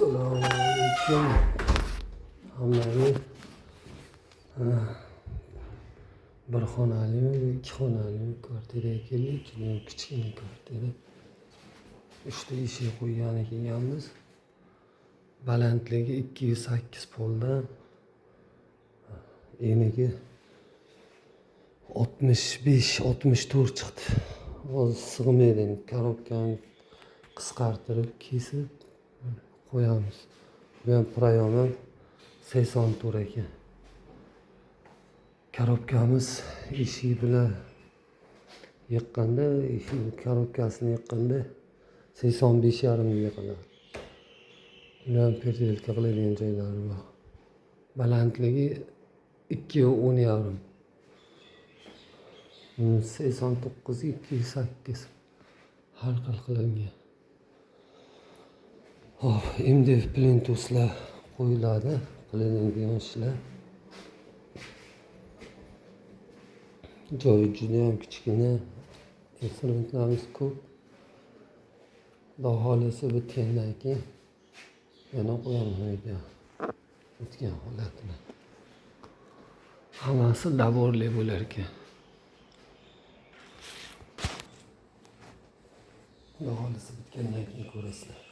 Assalomu alaykum hammaga. Bir xonali, ikki xonali kvartiraga keldik. Judayam kichkina kvartira. Uchta eshik qo'ygani kelganmiz. Balandligi 208 poldan, enigi 65-64 chiqdi. Hozir sig'maydi endi, korobkani qisqartirib, kesib qo'yamiz. Bu ham проём ham 84 ekan. Korobkamiz eshigi bilan yiqqanda, eshik korobkasini yiqqanda 85,5 ga yiqiladi. Buni ham переделка qiladigan joylari bor. Balandligi 2,10,5. 89 208 har xil qilingan. Hop, MDF plintuslar qo'yiladi, qilinadigan ishlar. Joyi judayam kichkina, instrumentlarimiz ko'p. Xudo xohlasa bitgandan keyin yana qo'yaman video bitgan holatini. Hammasi daborli bo'lar ekan. Xudo xohlasa bitgandan keyin ko'rasizlar.